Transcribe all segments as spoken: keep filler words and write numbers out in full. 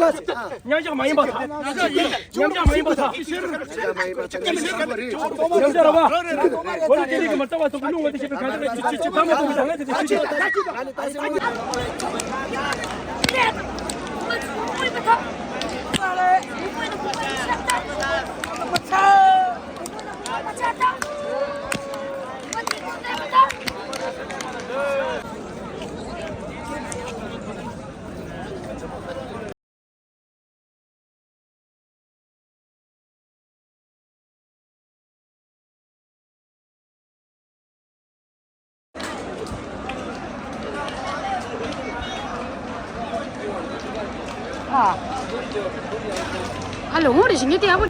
མཉམ་བཞག་མ་ཡིན་པ་དང་། མཉམ་བཞག་མ་ཡིན་པ་དང་། མཉམ་བཞག་ར་བ། འོ་ན་དེ་རིགས་མ་ལྟ་བ་སོགས་ཀྱི་རླུང་བ་དེ་ཞེས་པའི་གང་ལྟར་ཅི་ཅི་ཐ་མ་ཐུག་གི་བྱ་ངན་དེ་དེ་ཅི་ཅི། ཨ་ལོ་ངོ་རེ་ཞིག་ངེས་ཏེ་ཡག་པོ།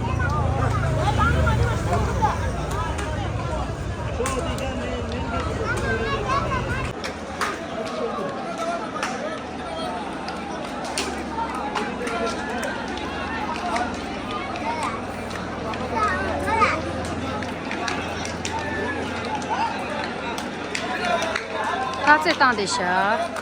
ཁ་རྩེ་བཏང་སྟེ་བཞག་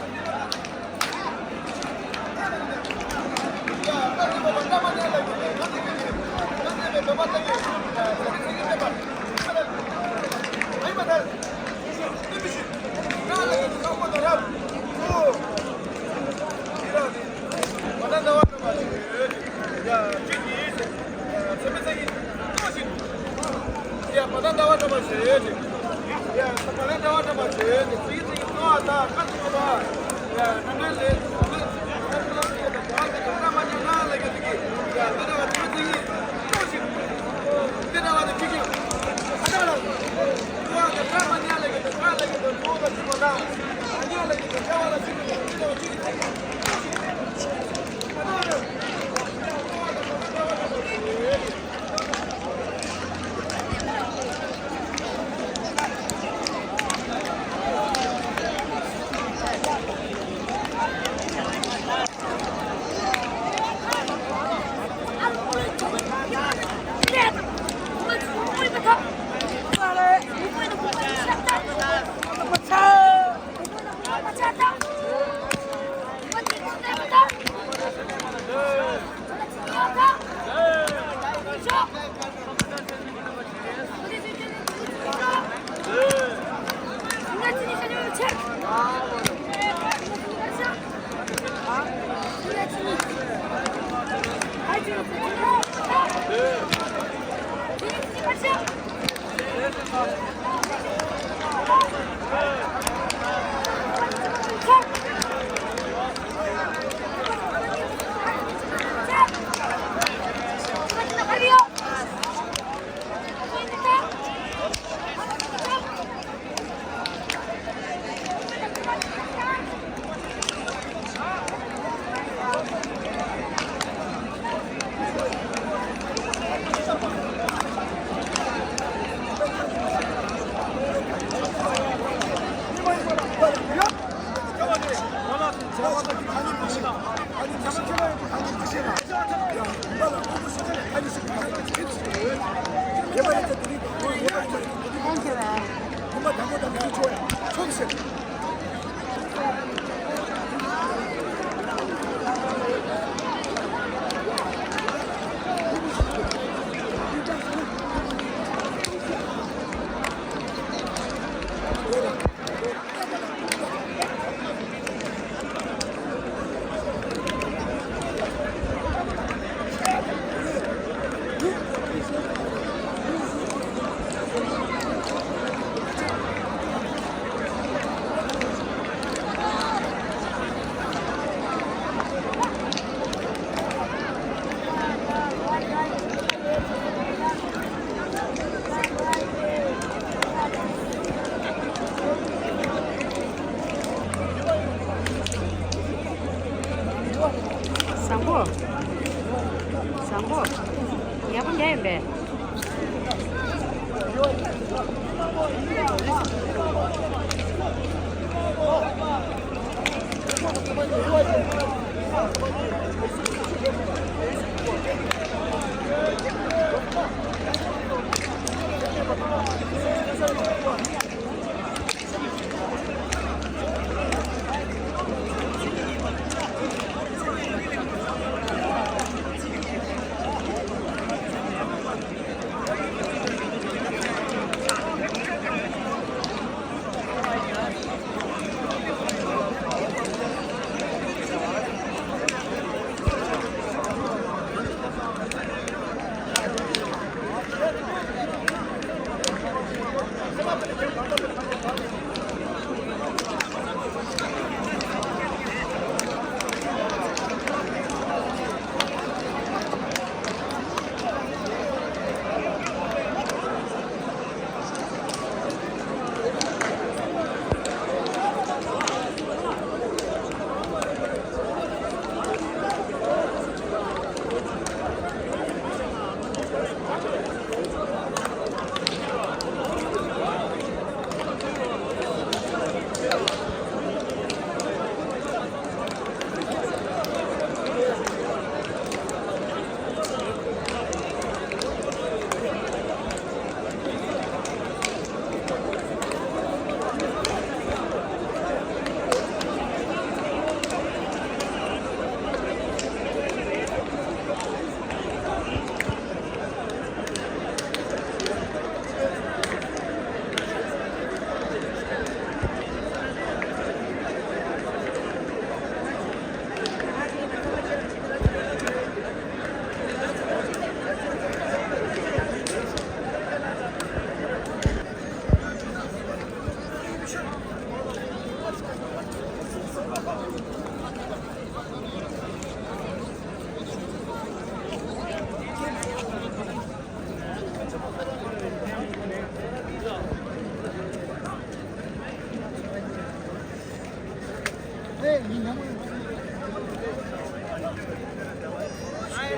བཟང་པོ། བཟང་པོ། ཡག་པོ་བསྡད་ཡིན་པས།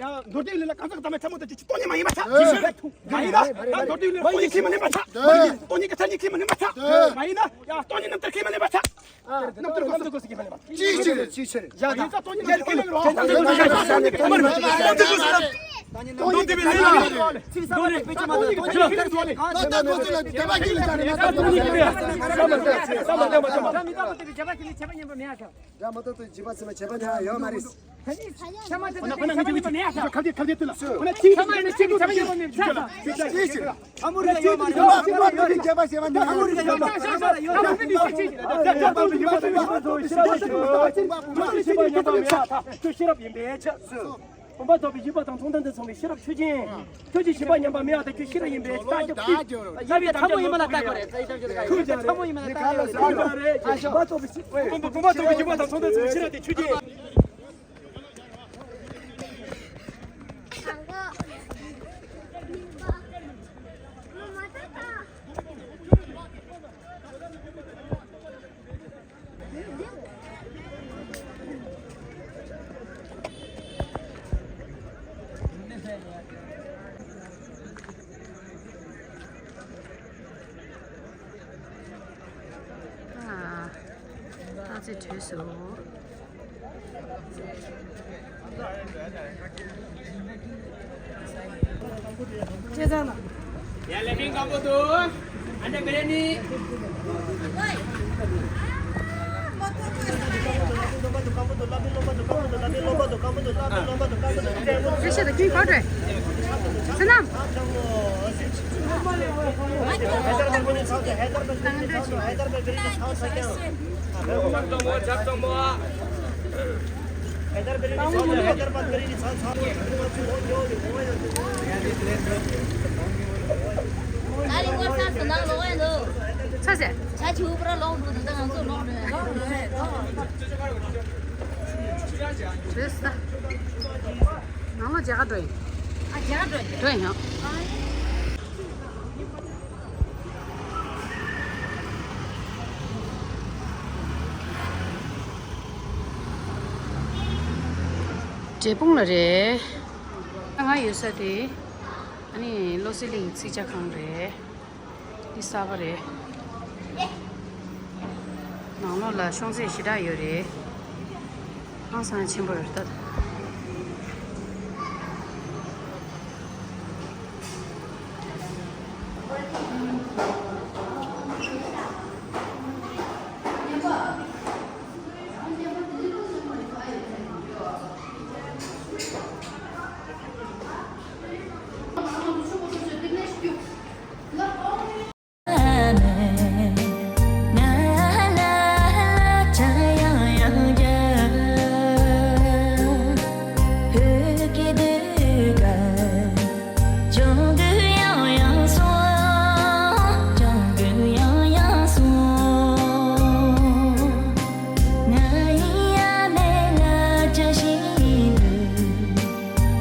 ཡ། མདོ་སྟོད་ལ་གང་ཟག་དམ་པའི་ཚ་མོ་དང་ཅི་སྟོང་ཉིད་མ་ཡིན་པ་ཆགས། མ་ཡིན་ན་ཡ་སྟོང་ཉིད་ལ་སྟོང་ཉིད་ཁས་མི་ལེན་པ་ཆགས། མ་ཡིན་ན་ཡ་སྟོང་ཉིད་རྣམ་ཐར་ཁས་མི་ལེན་པ་ཆགས། རྣམ་ཐར་ཁོ་ཚོ་ཁས་མི་ལེན་པ། ཅིའི་ཕྱིར། ཅིའི་ཕྱིར། ཡ་ད་ཡིན་ད་སྟོང་ཉིད་རྣམ་ཐར་ཁས་མི་ལེན་རོགས། སྟོང་ཉིད་མི་ལེན་རོགས། སྟོང་ཉིད་མི་ལེན་རོགས། ཡ་མ་ཏོག་ཏོ་བྱེད་པ་ཚེ་མ་བྱེད་པ་ཉན་ཡོད་མ་རེད། གོམ་པ་རྫོགས་པའི་བཞི་པ་དང་མཚུངས་ལྡན་དུ་སོང་བའི་ཤེས་རབ་ཆོས་ཅན། ཁྱོད་ཀྱི་བཞི་པ་ཉམས་པ་མེད་པ་དང་ཁྱོད་ཤེས་རབ་ཡིན་པས་བདག་ཀྱང་ཁྱོད་ཡིན་པས་ཚ་མོ་ཡིན་པ་ལ་ལྟ་དགོས་རེད། ཁྱོད་ཀྱང་ཚ་མོ་ཡིན་པ་ལ་ལྟ་དགོས་རེད། ཁྱོད་ཀྱང་བཞི་པ་རྫོགས་པའི་གོམ་པ་རྫོགས་པའི་བཞི་པ་དང་མཚུངས་ལྡན་དུ་སོང་བའི་ཤེས་རབ་དེ་ཁྱོད་ཀྱི། ཨ་ཙི་བྲོས་སོང་། ཡ་ལེ་ཕིང་སྐམ་པོ་འདུག་ཨ་འདྲ་བེ་རེ་ནི། རེ་ཤ་དང་ཁྱིམ་ག་འདྲ། སེ་ནམ། ཚ་ཟེར། བྲོས་ས། ནང་ལོགས་མཇལ་ཁ་འགྲོ་ཡིན། ཨ་མཇལ་ཁ་འགྲོ་ཡིན། འགྲོ་ཡིན་ཡང་། འབྲས་སྤུངས་ལ་རེད། ང་ཡོད་ས་དེ། ཨ་ནི་བློ་གསལ་གླིང་ཚིག་ཇ་ཁང་རེད། འདི་གསར་པ་རེད། ནང་ལོགས་ལ་ཤོང་ཚད་ཞེ་དྲག་ཡོད་རེད། ཧང་སང་ཆེན་པོ་རེད་ད།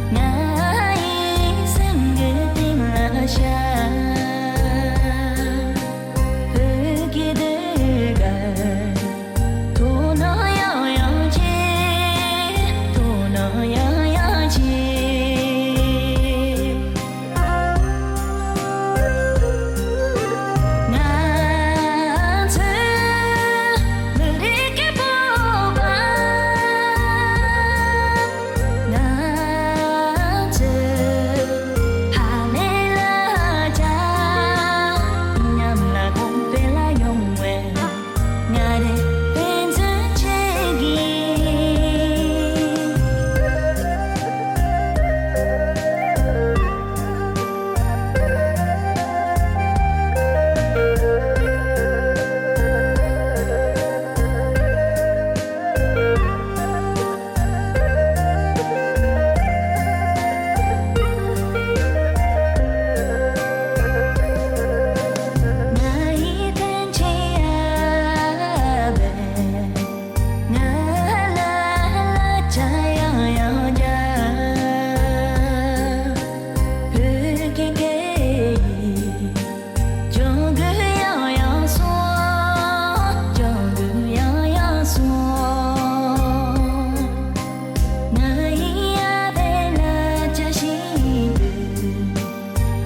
ང་ཡི་སེམས་ཀྱི་གཏིང་ལ་ཤར། བོད་ཀྱི་ཟློས་གར། ཐོག་ནས་ཡང་ཡང་མཇལ། ཐོག་ནས་ཡང་ཡང་མཇལ། ང་ཚོའི་མི་རིགས་ཀྱི་སྤོབས་པ། ང་ཚོའི་ཕ་མའི་ལ་རྒྱ། མཉམ་ལ་གོང་འཕེལ་ལ་ཡོང་བའི། ང་རེ་ཕན་ཚུན་ཆེད་ཀྱི། ང་ཡི་ཐན་ཆེ་ཡ་བས། ང་ལ་ལ་ཅ་ཡང་ཡང་རྒྱ། བོད་ཀྱི་སྐད་ཡིག་ལྗང་གུ་ཡང་ཡང་སོང་། ལྗང་གུ་ཡང་ཡང་སོང་། ང་ཡི་ཡ་བའི་ལ་ཅ་ཞིག་འདུག་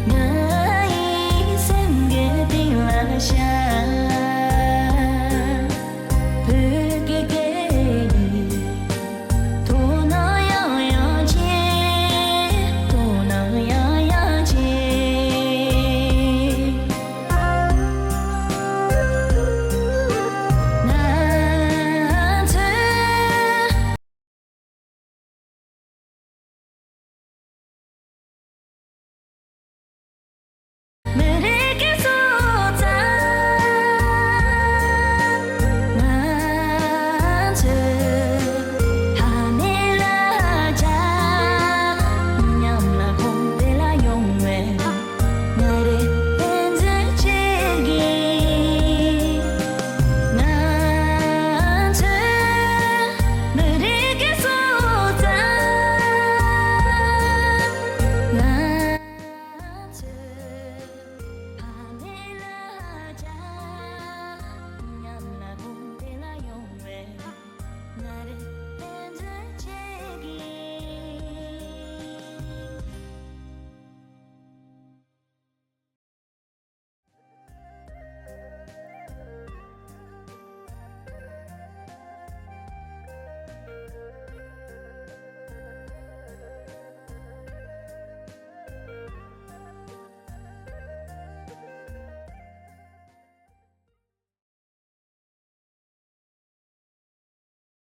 ང་ཡི་སེམས་ཀྱི་གཏིང་ལ་ཤར།